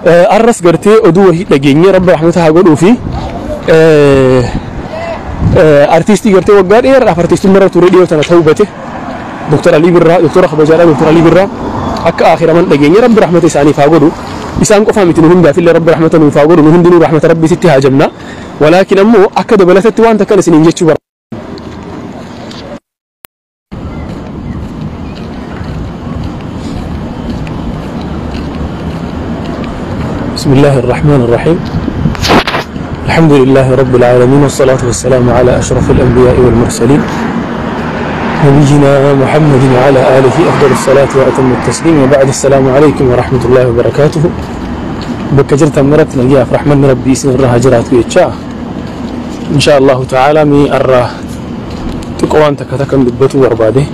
Arras gartee oduu wahii dhageenye rabbi rahmata haa godhuu fi artiistii gartee waggaa dheeraadhaaf artiistummaa irra ture dhiyoo tana ta'uu bate Dr. Alii Birraa Dr. Kabajaadhaa Dr. Alii Birraa akka akhiraman dhageenye rabbi rahmata isaaniif haa godhu. Isaan qofaa miti nu hundaaf illee rabbi rahmata nuuf haa godhu, nu hundinuu rahmata rabbiititti haa jabna. Walaakin ammoo akka dabalatatti waan takkan isiniin jechuu barbaada. بسم الله الرحمن الرحيم. الحمد لله رب العالمين، والصلاة والسلام على أشرف الأنبياء والمرسلين، نبينا محمد وعلى آله أفضل الصلاة وأتم التسليم، وبعد. السلام عليكم ورحمة الله وبركاته. بكجرت مرت نجاف رحمن ربي سن الرهجرات ويتشا إن شاء الله تعالى مي الره تقوان تكتكن دبتو ورباده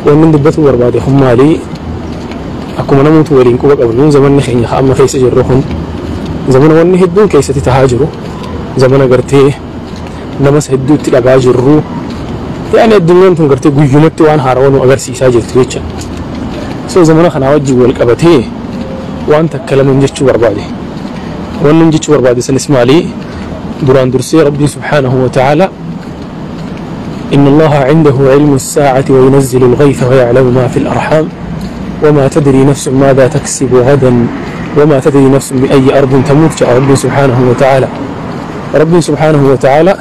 ومن دبتو ورباده هم مالي akkuma namoota waliin quba qabnu zamanni keenya amma keessa jirru kun zamana wanni hedduun keessatti tahaa jiru, zamana gartee namas hedduutti dhabaa jirru, yaani addunyaan tun gartee guyyumatti waan haarawaa nu agarsiisaa jirtu jecha. So zamana kanaa wajjin wal qabatee waan takka lama jechuu barbaade. Wanni jechuu barbaade sanis maali? Duraan dursee rabbiin subhaanahu wa ta'ala إن الله عنده علم الساعة وينزل الغيث ويعلم ما في الأرحام وما تدري نفس ماذا تكسب غدا وما تدري نفس بأي أرض تموت. جاء رب سبحانه وتعالى، رب سبحانه وتعالى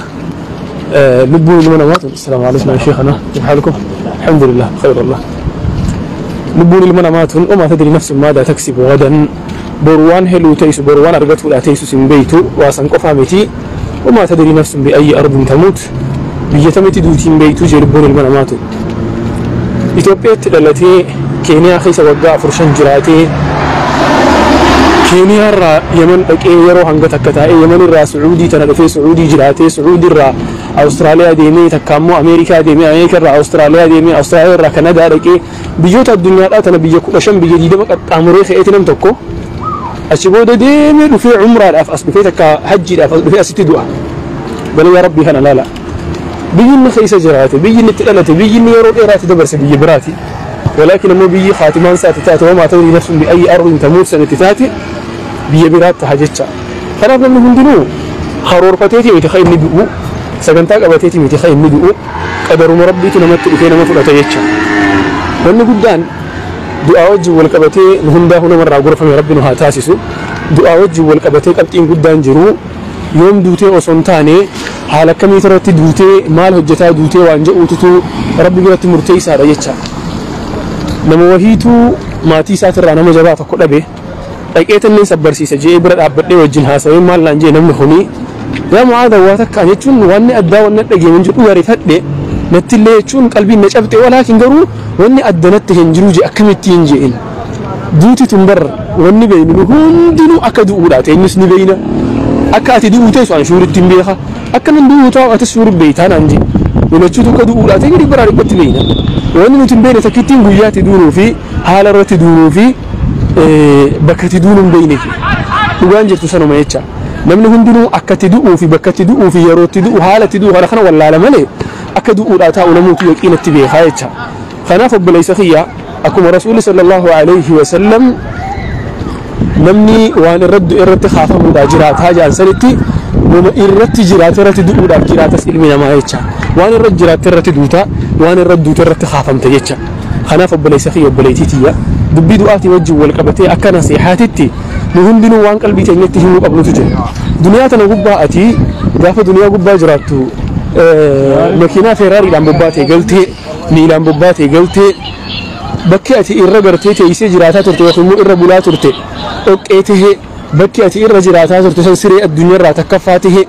لبوا المنامات. السلام عليكم يا شيخنا، كيف حالكم؟ الحمد لله خير الله. لبوا المنامات وما تدري نفس ماذا تكسب غدا. بروان هلو تيس بروان أرقته لا تيس سنبيتو واسنقفها متي وما تدري نفس بأي أرض تموت بيتمتي دوتين بيتو جربون المنامات. إثيوبيا التي كينيا خيسة وقع فرشان جراتي كينيا را يمن أكي يرو هنگا تكتائي يمن را سعودي تنالفي سعودي جراتي سعودي را أستراليا ديمي تكامو أمريكا ديمي أمريكا را أستراليا ديمي أستراليا را كندا ركي بيجوت الدنيا لا تنا بيجو كشن بيجي ديما أمري خيتنا متكو أشبوده ديمي رفي عمره الأف أصل في تكا حجي الأف في أستي دعاء بل يا ربي هنا لا لا بيجي خيسة جراتي بيجي نتقلتي بيجي يرو إيراتي دبرس بيجي براتي ولكن مو بيجي خاتمان ساتتات وما تدري نفس بأي أرض تموت سنتتاتي بيجي برات تحجتها. خلاف من هندنو خرور فتيتي متخيل ندؤو سجنتاك أبتيتي متخيل ندؤو قدر مربي تنمت إثنين ما فلتيتها. وإن قدان دعاء وجه والكبتي نهنده نمر غرفة من ربنا هاتاسسو دعاء وجه والكبتي قبتين قدان جرو يوم دوتي وصنتاني حالة كم يترتي دوتي مال هجتا دوتي وانجا أوتتو ربي قلت مرتي ساريتها. Nama wahiitu maatii isaatirraa nama jabaa tokko dhabe dhaqeetan inni sabbarsiisa jee bira dhaabbadhee wajjin haasawee maal naan jee namni kuni yaa Mucaadha waa takka jechuun wanni addaa wanni dhageeman jedhu gaariifadhe natti illee jechuun qalbiin na cabxe walaakin garuu wanni adda natti hin jiru jee akkamitti hin je'in duuti tun bar wanni beeynu hundinuu akka du'uudha teenyus ni beeyna akka ati du'uu teessu an shuuritti hin beeka akka nan du'uu taa'u ati shuuri beeytaa naan jee lolachuutu akka du'uudha teenyu dhibbaraa dhibbatti beeyna. Wanni nuti hin beekne takkittiin guyyaatti duunuu fi haala irratti duunuu fi bakka itti duunuu hin beekne dhugaan jirtu sanuma jecha. Namni hundinuu akka itti du'uu fi bakka itti du'uu fi yeroo itti du'u haala itti du'u kana kana wallaala malee akka du'uudhaa taa'u namoota yaqiinatti beekaa jecha. Kanaaf obboleessa kiyya akkuma rasuulli sallallahu alayhi wa sallam namni waan irratti irratti kaafamuudhaa jiraataa jedhan sanitti nama irratti jiraate irratti du'uudhaaf jiraatas ilmi namaa jecha. Waan irratti jiraatte irratti duuta waan irratti duute irratti kaafamte jecha. Kanaaf obboleessa kiyya obboleettii tiyya dubbii du'aatii wajjin wal qabatee akka nasiihaatitti nu hundinuu waan qalbii teenyatti himuu qabnutu jira. Duniyaa tana gubbaa ati gaafa duniyaa gubbaa jiraattu makiinaa feeraariidhaan bobbaatee galtee miilaan bobbaatee galtee bakki ati irra gartee teessee jiraataa turte yookiin immoo irra bulaa turte dhoqqee tahee bakki ati irra jiraataa turte san siree addunyaarraa takkaffaa tahee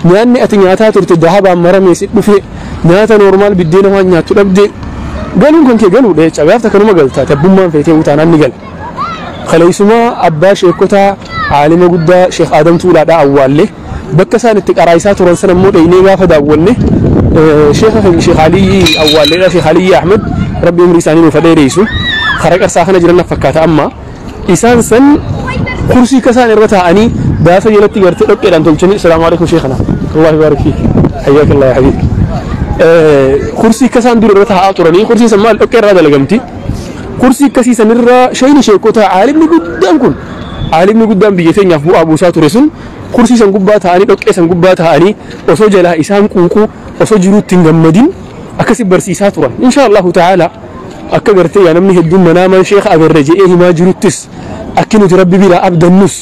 nyaanni ati nyaataa turte dahabaan maramee si dhufe nyaata noormaal biddeena waan nyaattu dhabde galuun kan kee galuudha jecha gaafta kanuma galtaa tabbummaan feetee utaanaan ni gala. Kaleessuma abbaa sheekotaa aalima guddaa Sheekh Adam Tuulaadhaa awwaalle bakka isaan itti qaraayisaa turan sana immoo dhaynee gaafa daawwanne Sheekha Sheekh Aliyyi awwaalleedha Sheekh Aliyyi Ahmed rabbi umrii isaanii nuuf dheeressu karaa qarsaa kana jiran fakkaata amma isaan san kursii kasaan irra taa'anii gaafa jalatti gartee dhoqqeedhaan tolchanii salaamu alaikum sheekhana Allah yubaarik fiik hayyaak Allah ya habiib kursii kasaan dur irra taa'aa turanii kursiin san maal dhoqqee irraa dalagamti kursii akkasii sanirra shayni sheekota aalimni guddaan kun Aalimni guddaan biyya teenyaaf bu'aa buusaa ture sun kursii san gubbaa taa'anii dhoqqee san gubbaa taa'anii osoo jalaa isaan quuquu osoo jiruutti hin gammadin akkasi barsiisaa turan. Insha Allahu ta'ala akka gartee yaa namni hedduun manaamaan sheekha agarre jedhee himaa jiruttis akki nuti rabbi biraa abdannus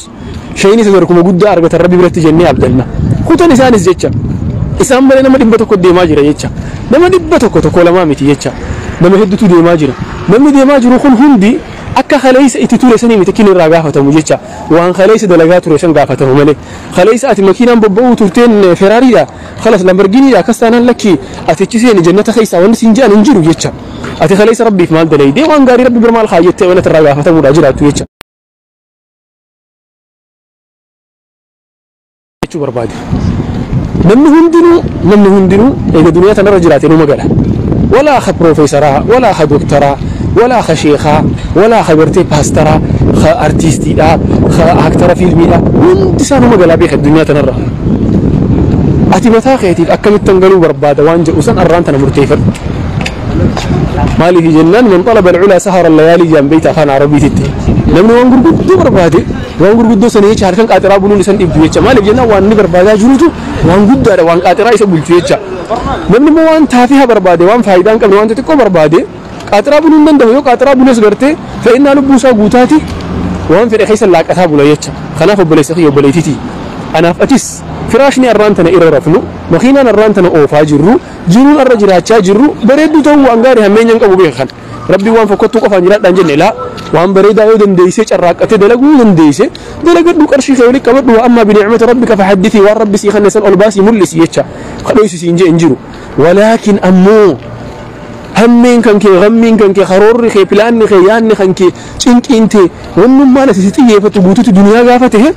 shayni sadarkuma guddaa argatan rabbi biratti jennee abdanna. Kutan isaanis jecha isaan malee nama 100 deemaa jira jecha nama 100 tokko lamaa miti jecha nama hedduutu deemaa jira. Namni deemaa jiru kun hundi akka khaleessa itti ture sanii miti kin irraa gaafatamu jecha waan khaleessa dalagaa ture san gaafatamu malee khaleessa ati makiinaan bobba'uu turteen Ferrariidha khalas Lamborghiniidha akkas taanaan lakki ati achi seeni jannata keessa wanni siin jedhan hin jiru jecha ati khaleessa rabbiif maal dalaydee waan gaarii rabbi bira maal kaayyattee waan irraa gaafatamuudha jiraattu jecha jechuu barbaade. Namni hundinuu eega duniyaa tanarra jiraate numa gala walaa ka piroofeesaraa walaa ka dooktaraa walaa ka sheekaa walaa ka gartee paastaraa ka artiistiidhaa ka aktara fiilmiidhaa hundi isaa numa galaa beeka addunyaa tanarra. Ati mataa keetiif akkamittan galuu barbaada waan jedhu san arraan tana murteeffadhu. Maaliif jennaan man talaba al-culaa sahara al-layaalii jaan beeyta afaan Arabiititti. Namni waan gurguddoo barbaade waan gurguddoo sana jecha halkan qaaxiraa buluun isan dhibdu jecha maaliif jennaan waan inni barbaadaa jirutu waan guddaadha waan qaaxiraa isa bulchu jecha. Namni immoo waan taafiha barbaade waan faayidaa hin qabne waan xixiqqoo barbaade qaaxiraa buluu hin danda'u yoo qaaxiraa bules gartee fe'innaa lubbuu isaa guutaati waan fedhe keessa laaqataa bula jecha. Kanaaf obboleessa kiyya obboleettiiti. Anaaf atis firaashni arraan tana irra rafnu makiinaan arraan tana oofaa jirru jiruun arra jiraachaa jirru bareedduu ta'uu waan gaarii hammeenya hin qabu beekan. Rabbi waan fokkottuu qofaan jiraadhaan jenne laa waan bareedaa yoo dandeessee carraaqqatee dalaguu dandeesse dalagadhu qarshii kee walitti qabadhu wa ammaa binicmati rabbika fahaddithii waan rabbi sii kanne san ol baasii mul'isi jecha kadhoysi siin jee hin jiru. Walaakin ammoo hammeen kan kee gammiin kan kee karoorri kee pilaanni kee yaanni kan kee cinqiin tee wannummaan ati si xiyyeeffattu guutuutti duniyaa gaafa ta'e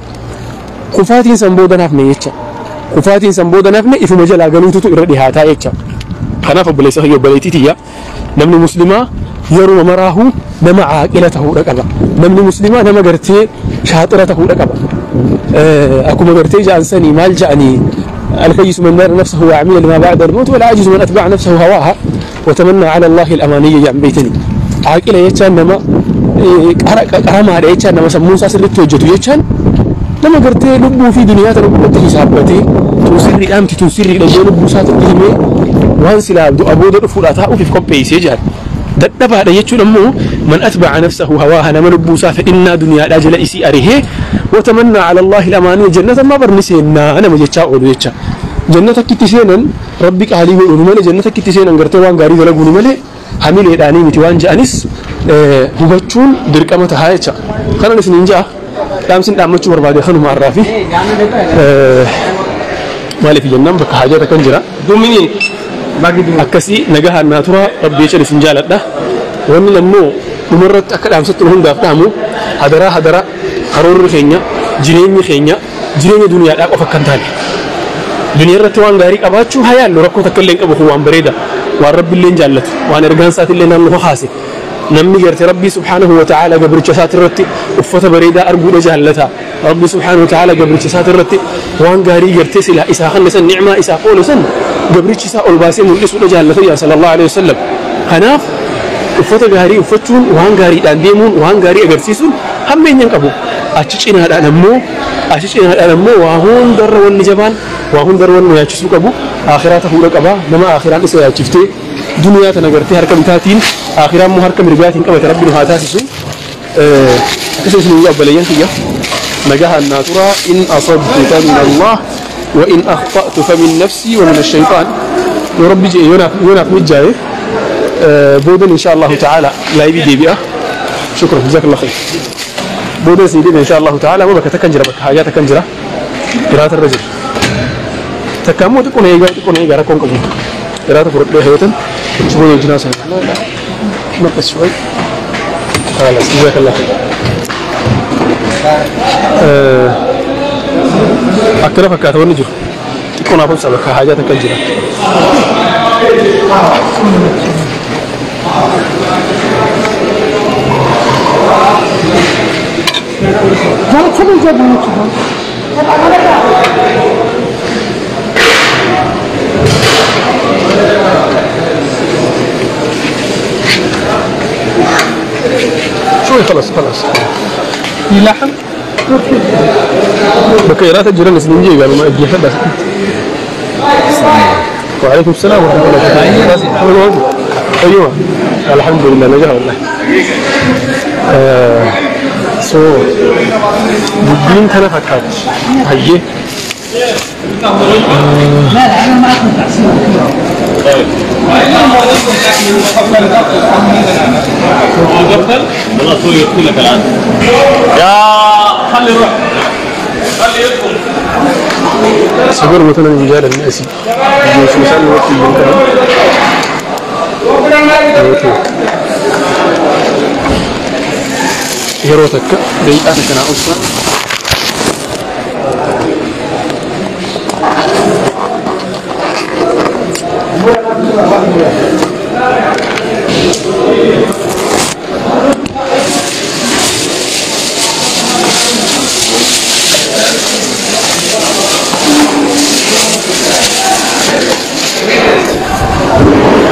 kufaatiin san booda nafne jecha kufaatiin san booda nafne ifuma jalaa galuututu irra dhihaataa jecha. Kanaaf obboleessa kiyya obboleettii tiyya namni muslimaa yeroo maraahu nama caaqila ta'uudha qaba. Namni muslimaa nama gartee shaaxira ta'uudha qaba. Akkuma gartee ja'an sanii maal ja'anii الكيس من دار نفسه وعمل لما بعد الموت والعاجز من أتبع نفسه هواها وتمنى على الله الأمانية جعن بيتني. عاقلة يتشان نما قرما يتشان نما سموسى سرت توجته يتشان لما قرتي لبو في دنيا لبو حسابتي تسري أمتي تسري لجي لبو سات الدهمي وان سلا أبو در فولاتا وفي كوبي سيجار dadhabaadha jechuun ammoo man atba'a nafsahu hawaaha nama lubbuu isaa fedhinnaa duniyaadhaa jala isii arihee watamanna ala Allahi al-amaaniya jannata ammaa barni seennaa nama jechaa oolu jecha. Jannata akkitti seenan rabbi qaalii godhuun malee jannata akkitti seenan gartee waan gaarii dalaguun malee hamileedhaanii miti waan je'anis hubachuun dirqama tahaa jecha. Kanan isiniin ja'a dhaamsin dhaammachuu barbaade kanuma har'aa fi maaliif jennaan bakka haajata kan jira. Akkasii nagahaan naa tura rabbi jecha isin jaaladha. Wanni ammoo dhumarratti akka dhaamsatti nu hundaaf dhaamu hadaraa hadaraa karoorri keenya jireenyi keenya jireenya duniyaadhaa qofa akka hin taane. Duniyaa irratti waan gaarii qabaachuu haa yaallu rakkoo takka illee hin qabu kun waan bareeda waan rabbi illee hin jaallatu waan ergaan isaati illee naannoo kaase. Namni gartee rabbii subhaanahu wa ta'aala gabricha isaati irratti uffata bareedaa arguudha jaallata. Rabbi subhaanahu wa ta'aala gabricha isaati irratti waan gaarii gartee silaa isaa kanne san ni'maa isaa oolu san gabrichi isaa ol baasee mul'isuudha jaallata yaa sallallahu alaihi wasallam. Kanaaf uffata gaarii uffachuun waan gaariidhaan deemuun waan gaarii agarsiisuun hammeenya hin qabu. Achi cinaadhaan ammoo waa hundarra wanni jabaan waa hundarra wanni yaachisuu qabu akhiraa ta'uudha qaba. Nama akhiraan isa yaachiftee duniyaa tana gartee harka bitaatiin akhiraan immoo harka mirgaatiin qabate rabbi nu haa taasisu. Akkasuma isin guyyaa obboleeyyan kiyya nagahaan naa turaa in asabtu fa min Allah wa in akhta'tu fa min nafsi wa min ash-shaytaan. Yoo rabbi jedhe yoo naaf mijjaa'e boodan insha Allahu ta'ala laayibii deebi'a. Shukran jazakallahu khayr. Boodan isin deebi'a insha Allahu ta'ala amma bakka takkan jira bakka haajaa takkan jira qiraata irra jira. Takka ammoo xiqqoo na eegaa rakkoon qabu. Qiraata fudhadhee hayatan شوية جناسة نقص شوي خلاص جزاك الله خير. أكثر فكرة ونجو تكون أبو سبك حاجات كثيرة. شوي خلاص خلاص. في لحم؟ Bakka jiraata jiran isin hin jeegaa dhaggeeffadha. وعليكم السلام ورحمة الله وبركاته. أيوة الحمد لله نجاح والله. So dubbiin tana fakkaatti. Hayyee. والله سوري يدخل لك الان. يا خلي يروح. خلي يدخل. صبر مثلا رجال الناس. مثلا وقت اوكي. Yeroo takka daqiiqaa takka naa obsa.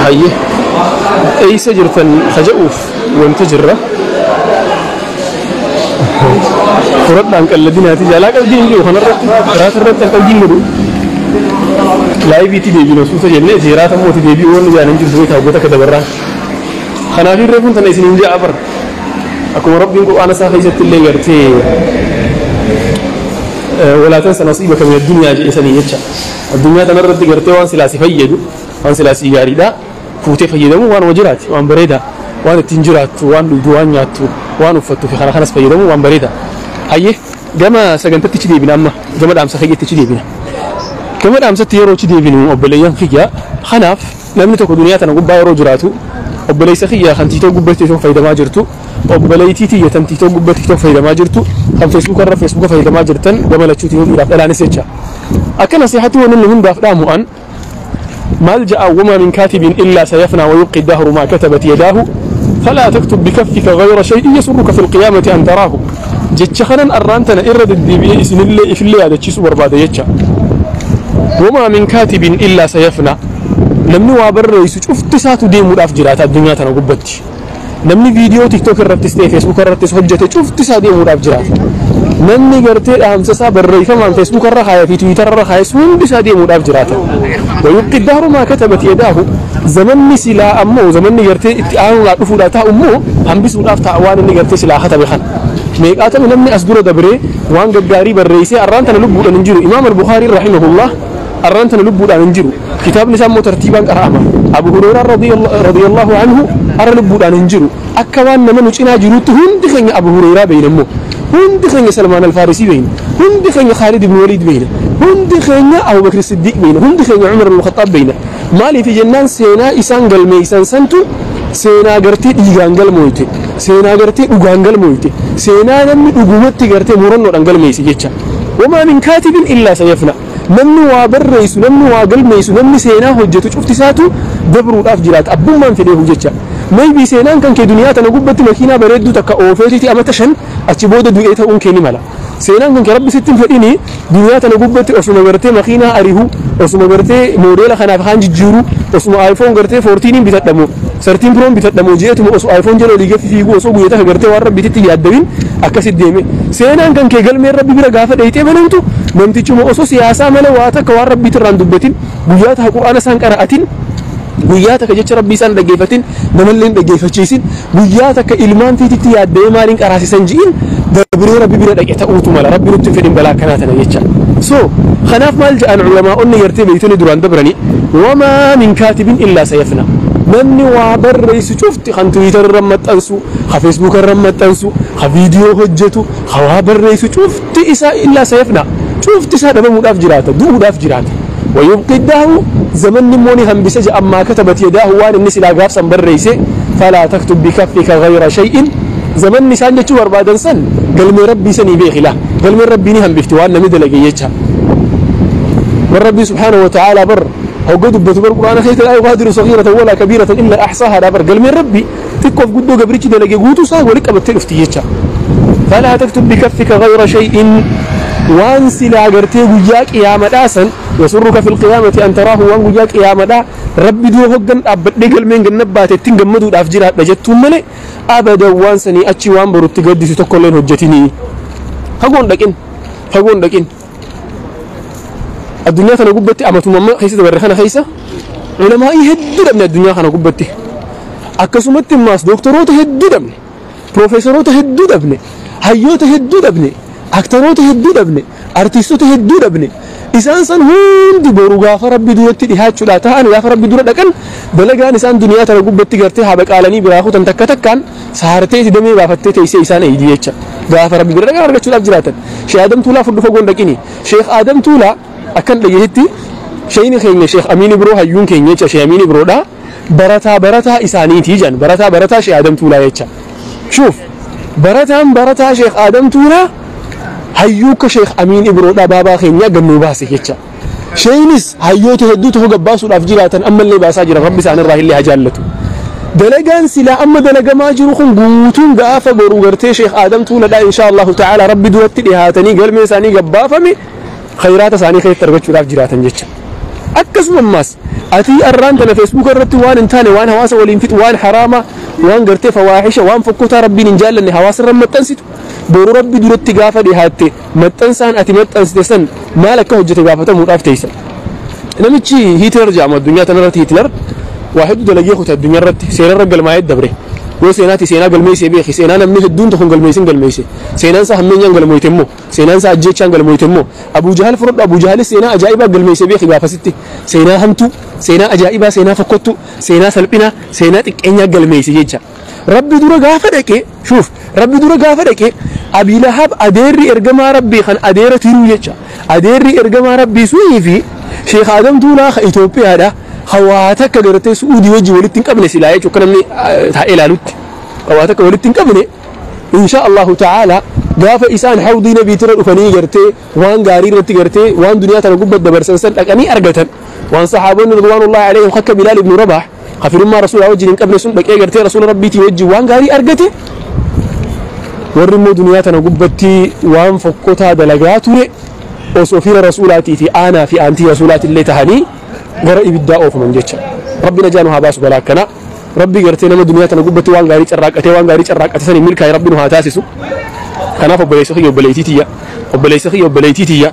Hayyee eessa jirtan kaja'uuf wanta jirra. Fudhadhaan qalladinaati jaalaa qalbii hin jiru kanarratti raata irratti qalbiin godhu laayiviitti deebina suuta jennee seeraata mooti deebi'uu wanni jaan hin jirtu beekaa hoggoota akka dabarraan. Kanaaf irree kun tana isin hin ja'a bara. Akkuma Rabbiin Qur'aana isaa keessatti illee gartee walaa tansa nasiibaka min addunyaa jedhe sanii jecha. Addunyaa tanarratti gartee waan silaa si fayyadu waan silaa si gaariidha fuutee fayyadamu waan jiraati waan bareeda waan ittiin jiraattu waan dhugdu waan nyaattu waan uffattuu fi kana kanas fayyadamu waan bareeda. Hayyee gama sagantatti ci deebina amma gama dhaamsa kiyyaatti deebina. Gama dhaamsatti yeroo ci deebinu obboleeyyan kiyya kanaaf namni tokko duniyaa tana gubbaa yeroo jiraatu obboleessa kiyya kan tiitoo gubbatti tokko fayyadamaa jirtu obboleettii tiyya tan tiitoo gubbatti tokko fayyadamaa jirtu kan feesbuuka irra feesbuuka fayyadamaa jirtan gama lachuutiin dhiiraaf dhalaanis jecha. Akka nasiihatti waan inni hundaaf dhaamu an maal ja'a wamaa min kaatibin illaa sayafnaa wa yubqi dahru maa katabat yadaahu فلا تكتب بكفك غير شيء يسرك في القيامة أن تراه. جتش خنن أرانتنا إرد الدبي إسن اللي في اللي هذا الشيء بربادة يتشا. وما من كاتب إلا سيفنى. نمني وابر رئيس شوف تسعة ديم ورافجرات الدنيا تنقبتي. نمني فيديو تيك توك الرتس فيسبوك الرتس حجته شوف تسعة ديم ورافجرات. نمني قرتي أهم سسا بريفة من فيسبوك الرخايا في تويتر الرخايا سون تسعة ديم ورافجرات. ويبقي الدهر ما كتبت يداه. زمني سلا أمو زمني قرتي اتعانوا لا تفودا تا أمو هم بيسوا لاف تعوان اللي قرتي سلا خطب خان. ميقاتم نمني أصدر دبري وان قاري بالرئيسي أرانتنا لبوا ننجرو إمام البخاري رحمه الله أرانتنا لبوا ننجرو كتاب نسمو ترتيبا قرأما أبو هريرة رضي الله عنه أرى لبوا ننجرو أكوان نمن وشنا جروت هند خن أبو هريرة بينمو هند خن سلمان الفارسي بين هند خن خالد بن وليد بين هند خن أبو بكر الصديق بين هند خن عمر بن الخطاب بين مالي في جنان سينا إسان قلمي إسان سنتو seenaa gartee dhiigaan galmooyte seenaa gartee dhugaan galmooyte seenaa namni dhugumatti gartee murannoodhaan galmeessi jecha. Wamaa min kaatibin illaa sayafna. Namni waa barreessu namni waa galmeessu namni seenaa hojjetu cufti isaatu dabruudhaaf jiraata abbummaan fedheehu jecha. Maybii seenaan kan kee duniyaa tana gubbatti makiinaa bareedduu takka oofeetiiti amata 5 achi booda du'ee ta'uun kee ni mala. Seenaan kan kee rabbi sitti hin fedhini duniyaa tana gubbatti osuma gartee makiinaa arihu osuma gartee moodeela kanaaf haan jijjiiru osuma iPhone gartee 14 bitadhamu 13 Pro bitadhamu jeetuma osoo iPhone jala olii gaffi fiigu osoo guyyaa takka gartee waan rabbi itti yaaddawin akkasitti deeme. Seenaan kan kee galmeen rabbi bira gaafa dheeyxee banamtu namtichuma osoo siyaasaa malee waa takka waan rabbi irraan dubbatin guyyaa takka quraana isaan qara'atin guyyaa takka jecha rabbii isaan dhaggeeffatin namallee hin dhaggeeffachiisin guyyaa takka ilmaan fiititti yaaddee maaliin qaraasisan ji'in dabree rabbi bira dhaqe ta'uutu mala rabbi nutti hin fedhin balaa akkanaa tana jecha. So kanaaf maal jedhan ulamaa'onni gartee beektonni duraan dabranii wamaa min kaatibin illaa sayafna. Namni waa barreessu cufti kan Twitter irra maxxansu, kan Facebook irra maxxansu, kan viidiyoo hojjetu, kan waa barreessu cufti isaa illaa sayafna. Cufti isaa dhabamuudhaaf jiraata, du'uudhaaf jiraata. ويبقي الدهر زمن موني هم بسج أما كتبت يداه وان الناس لا غاف سن بريسي فلا تكتب بكفك غير شيء زمن نسان جتو بربادن سن قلم ربي سني بيخلا قلم ربي نهم بفتوان نمدلقي يجها والربي سبحانه وتعالى بر هو قد بتبر القرآن خيت لا يغادر صغيرة ولا كبيرة إلا أحصاها لا بر قلم ربي تكوف قدو قبريتش دلقي قوتو صاغ ولك أبتلفتيتها فلا تكتب بكفك غير شيء وان سلا غرتي غياك يا مداسن يسرك في القيامة أن تراه وان غياك يا مدا ربي دو هوغن أبدي قلمين غنبات تنغمدو داف جرات دجتو ملي أبدا وان سني أتشي وان برو تغدي تكولين حجتني. Fagoon dhaqin, fagoon dhaqin. Addunyaa kana gubbatti amatuma amma keessa dabarre kana keessa ulamaa'ii hedduu dhabne addunyaa kana gubbatti. Akkasumatti immaas doktoroota hedduu dhabne, piroofeesaroota hedduu dhabne, hayyoota hedduu dhabne, aktaroota hedduu dhabne, artiistota hedduu dhabne. Isaan san hundi boru gaafa rabbi duratti dhihaachuudhaa ta'an, gaafa rabbi dura dhaqan, dalagaan isaan duniyaa tana gubbatti gartee habaqaalanii biraa kutan takka takkaan saartee damee baafattee teessee isaan eeydi jecha. Gaafa rabbi bira dhaqan argachuudhaaf jiraatan. Sheekh Adam Tuulaa fudhu, fagoon dhaqini. Sheekh Adam Tuulaa akkan dhageetti sheeyni keenya Sheekh Amiin Ibroo, hayyuun keenya jecha, Sheekh Amiin Ibroodha, barataa barataa isaaniitii jedhan, barataa barataa Sheekh Adam Tuulaa jecha. Shuuf, barataan barataa Sheekh Adam Tuulaa hayyuu ka Sheekh Amiin Ibroodha baabaa keenya gannuu baase jecha. Sheeynis hayyoota hedduu tokko gabbaasuudhaaf jiraatan, ammallee baasaa jiran, rabbi isaanirraa illee haa jaallatu. Dalagaan silaa amma dalagamaa jiru kun guutuun gaafa boru gartee Sheekh Adam Tuuladha insha Allahu ta'ala rabbi duratti dhihaatanii galmee isaanii gabbaafame khayraata isaanii keessatti argachuudhaaf jiraatan jecha. Akkasuma ammaas ati arraan tana Feesbuuka irratti waan hin taane, waan hawaasa waliin fixu, waan haraama, waan gartee fawaahisha, waan fokkotaa rabbiin hin jaallanne hawaasa irra maxxansitu, boru rabbi duratti gaafa dhihaatte maxxansaan ati maxxansite san maal akka hojjete gaafatamuudhaaf teessa. Namichi Hitler jedhamu addunyaa tanarratti, Hitler waa hedduu dalagee kute addunyaa irratti, seenarra galmaa'ee dabre. Yoo seenaati seenaa galmeessee beeki, seenaa namni hedduun tokko galmeessin galmeesse. Seenaan isaa hammeenyaan galmoyte immoo, seenaan isaa ajjeechaan galmoyte immoo. Abuu Jahal fudhadhu, Abuu Jahalis seenaa ajaa'ibaa galmeessee beeki gaafasitti. Seenaa hamtuu, seenaa ajaa'ibaa, seenaa fokkottuu, seenaa salphinaa, seenaa xiqqeenyaa galmeesse jecha. Rabbi dura gaafa dhaqee, shuuf, rabbi dura gaafa dhaqee Abii Lahab adeerri ergamaa rabbii kan adeera tiruu jecha. Adeerri ergamaa rabbii sunii fi Sheekh Adam Tuulaa ka Itoophiyaadha. Hawaa takka gartee Su'uudii wajji walitti hin qabne silaa jechuudha, akka namni taa'ee ilaalutti. Hawaa takka walitti hin qabne insha Allahu ta'ala gaafa isaan hawdii nabiitirra dhufanii gartee waan gaarii irratti gartee waan duniyaa tana gubbat dabarsan san dhaqanii argatan. Waan sahaabonni ridwaanullahi alayhim akka Bilaal ibn Rabaah kafirummaa rasuulaa wajjin hin qabne sun dhaqee gartee rasuula rabbiitii wajjin waan gaarii argate, warri immoo duniyaa tana gubbatti waan fokkotaa dalagaa ture osoo fira rasuulaatii fi aanaa fi aantii rasuulaatillee tahanii gara ibiddaa oofaman jecha. Rabbi najaa nu haa baasu balaa akkanaa. Rabbi gartee nama duniyaa tana gubbatti waan gaarii carraaqatee waan gaarii carraaqate sanii milkaa'e rabbi nu haa taasisu. Kanaaf obboleessa kiyya, obboleettii tiyya, obboleessa kiyya, obboleettii tiyya,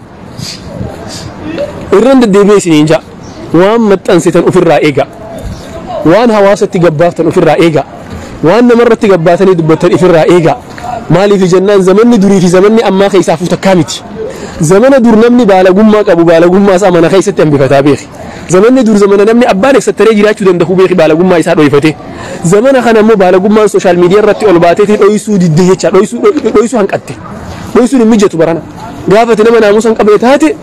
irran deddeebi'ee isiniin ja'a, waan maxxansitan ofirraa eegaa, waan hawaasatti gabbaaftan ofirraa eegaa, waan namarratti gabbaatanii dubbattan ofirraa eegaa. Maaliif jennaan, zamanni durii fi zamanni ammaa keessaafuu takkaa miti. Zamana dur namni baalagummaa qabu baalagummaa isaa mana keessatti hambifataa beeki. Zamanni dur zamana namni abbaan eessattaree jiraachuu danda'u beeki, baalagummaa isaa dhoyfate. Zamana kana immoo baalagummaan social media irratti ol baateetii dhoysuu didde jecha, dhoysuu hanqatte. Dhoysuun hin mijatu barana. Gaafate nama naamusa hin qabne taate,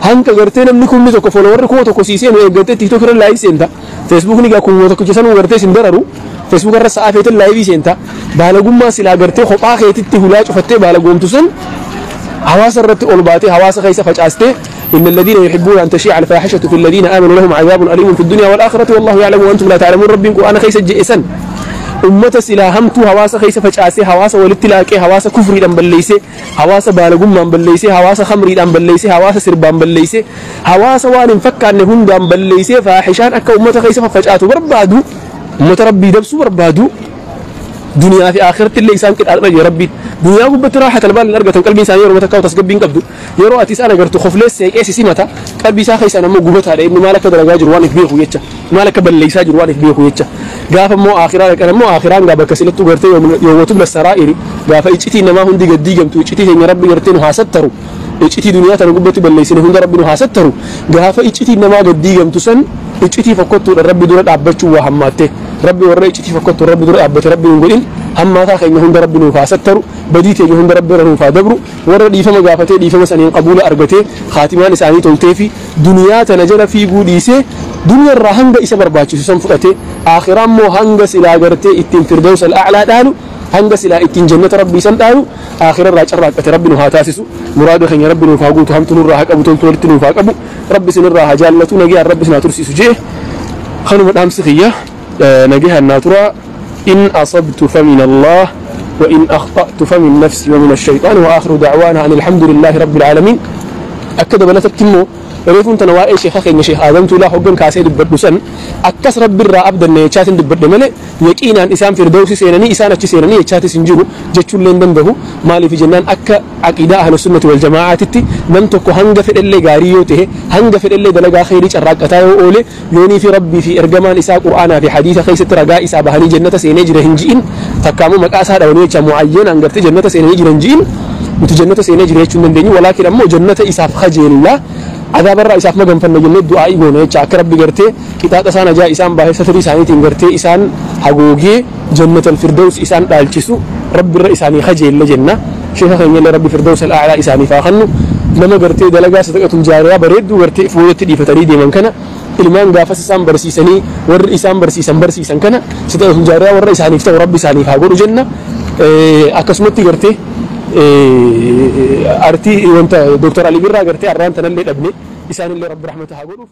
hanqa gartee namni kumni tokko followerri 1000 sii seenu eeggattee TikTok irra live seenta. Feesbuukni gaa 1001 sanuu gartee sin dararu. Facebook irra sa'aa feeteen live seenta. Baalagummaa silaa gartee kophaa keetitti hulaa cufattee baalagoomtu sun hawaasa irratti ol baatee hawaasa keessa facaastee. إن الذين يحبون أن تشيع الفاحشة في الذين آمنوا لهم عذاب أليم في الدنيا والآخرة والله يعلم وأنتم لا تعلمون. ربي قرآن keessa je'esan ummata silaa hamtuu hawaasa keessa facaasee, hawaasa walitti laaqee, hawaasa kufriidhaan balleessee, hawaasa baalagummaan balleessee, hawaasa khamriidhaan balleessee, hawaasa sirbaan balleessee, hawaasa waan hin fakkaanne hundaan balleessee, faahishaan akka ummata keessa faffacaatu barbaadu, ummata rabbii dabsuu barbaadu, duniyaa fi akhiratti illee isaan qixaaxna jee rabbiin. Duniyaa gubbatti raaxata albaal hin argatan, qalbii isaanii yeroo takka tasgabbii hin qabdu. Yeroo ati isaan agartu koflee seeqee si simata, qalbii isaa keessaan ammoo gubataadha. Inni maal akka dalagaa jiru waan if beeku jecha, maal akka balleessaa jiru waan if beeku jecha. Gaafa immoo akhiraa dhaqan ammoo akhiraan gaa bakka silattuu gartee yooma tubla saraa'iri, gaafa iccitii namaa hundi gaddii gamtu, iccitii teenya rabbi gartee nu haa sattaru, iccitii duniyaa tana gubbatti balleessine hunda rabbi nu haa sattaru. Gaafa iccitii namaa gaddii gamtu san iccitii fokkottuudha rabbi dura dhaabbachuu waa hammaatte. Rabbi warra iccitii fokkottu rabbi dura dhaabbate rabbi hin godhin. Hammaataa keenya hunda rabbi nuuf haa sattaru, badii teenya hunda rabbi irra nuuf haa dabru. Warra dhiifama gaafatee dhiifama saniin qabuula argatee khaatimaan isaanii toltee fi duniyaa tana jala fiiguu dhiisee duniyaa irraa hanga isa barbaachisu san fudhatee akhiraa immoo hanga silaa gartee ittiin firdawsa al-a'laa dhaalu, hanga silaa ittiin jannata rabbii san dhaalu akhira irraa carraaqqate rabbi nu haa taasisu. Muraada keenya rabbi nuuf haa guutu, hamtu nurraa haa qabu, toltu walitti nuuf haa qabu, rabbi sinirraa haa jaallatu, nagayaan rabbi sin haa tursiisu jee. Kanuma dhaamsi kiyya, nagayaan naa turaa. إن أصبت فمن الله وإن أخطأت فمن نفسي ومن الشيطان، وآخر دعوانا أن الحمد لله رب العالمين. أكد بلتت Reefuun tana waa'ee sheeka keenya Sheekh Aadam Tuulaa hoggan kaasee dubbadhu san akkas Rabbirraa abdanne jechaatiin dubbadhe malee yaqiinaan isaan firdawsi seenanii isaan achi seenanii jechaatis hin jiru jechuullee hin danda'u. Maaliif jennaan akka aqiidaa ahlu sunnati wal jamaa'aatitti nam tokko hanga fedhellee gaarii yoo ta'e, hanga fedhellee dalagaa kheyrii carraaqqataa yoo oole, yoonii fi Rabbii fi ergamaan isaa Qur'aanaa fi hadiisa keessatti ragaa isaa bahanii jannata seenee jira hin ji'in, takkaamoo maqaa isaa dhawanii jecha mu'ayyanaan gartee jannata seenanii jira hin ji'in, nuti jannata seenee jira jechuu hin dandeenyu. Walaakin ammoo jannata isaaf kajeella, azaabarraa isaaf maganfanna jennee du'aa'ii goona jecha, akka Rabbi gartee qixaaxa isaan ajaa isaan baasee satirii isaaniitiin gartee isaan haguugee jannatal firdaws isaan dhaalchisu Rabbirra isaanii kajeella jenna. Sheeka keenyallee Rabbi firdaws al-a'laa isaaniif haa kennu. Nama gartee dalagaa sadaqatul jaariyaa bareedduu gartee fuulatti dhiifatanii deeman kana, ilmaan gaafas isaan barsiisanii warri isaan barsiisan barsiisan kana sadaqatul jaariyaa warra isaaniif ta'u Rabbi isaaniif haa godhu jenna. Akkasumatti gartee artii wanta Dr. Ali Birraa gartee arraan tanallee dhabne, isaanillee Rabbi rahmata haa godhuuf.